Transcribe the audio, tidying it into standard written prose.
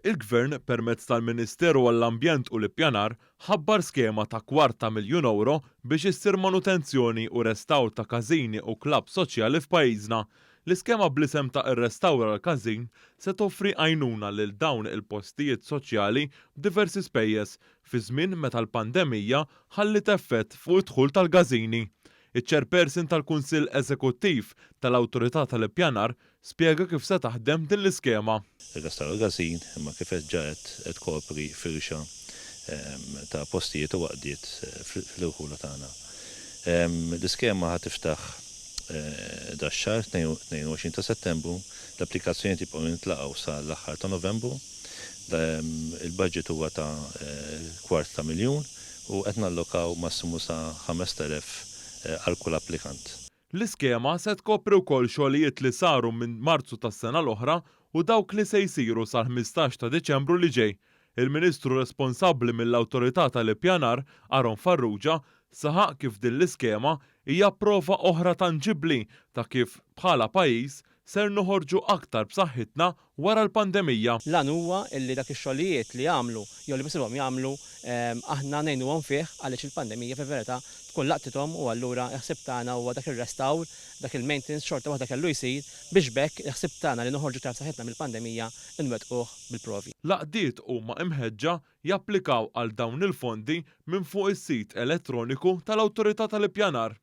Il-Gvern, permezz tal-Ministeru għall-Ambjent u l-Ippjanar, ħabbar skema ta' kwart ta' miljun ewro biex issir manutenzjoni u restawr ta' każini u klabbs soċjali f'pajjiżna. L-iskema bl-isem ta' Irrestawra l-Każin se toffri għajnuna lil dawn il-postijiet soċjali b'diversi spejjeż fi żmien meta l-pandemija ħalliet effett fuq id-dħul tal-każini. Iċ-Chairperson tal-Kunsill Eżekuttiv tal-Awtorità tal-Ippjanar spjega kif se taħdem din l-iskema. Ir-restawr każin, imma kif qed ġa għedt qed tkopri firxa ta' postijiet u għaqdiet fl-irħula tagħna. L-iskema ħa tiftaħ dax-xahar, 22 ta' Settembru, l-applikazzjonijiet jibqgħu jintlaqgħu sa l-aħħar ta' Novembru. Il-budget huwa ta' kwart ta' miljun u qed nallokaw massimu sa 5,000 għal kull applikant. L-iskema se tkopri wkoll xogħlijiet li saru minn Marzu tas-sena l-oħra u dawk li se jsiru sal-15 ta' Diċembru li ġej. Il-Ministru responsabbli mill-Awtorità tal-Ippjanar, Aaron Farrugia, saħaq kif din l-iskema hija prova oħra tanġibbli ta' kif bħala pajjiż ser noħorġu aktar b'saħħitna wara l-pandemija. L-għan huwa illi dak ix-xogħlijiet li għamlu jew li beħsiebhom jagħmlu aħna ngħinuhom fih għaliex il-pandemija fil-verità tkun laqtithom u allura l-ħsieb tagħna huwa dak ir-restawr, dak il-maintenance xorta waħda kellu jsir biex b'hekk il-ħsieb tagħna li noħorġu iktar b'saħħitna mill-pandemija nwettquh bil-provi. L-għaqdiet huma imħeġġa japplikaw għal dawn il-fondi minn fuq is-sit elettroniku tal-Awtorità tal-Ippjanar.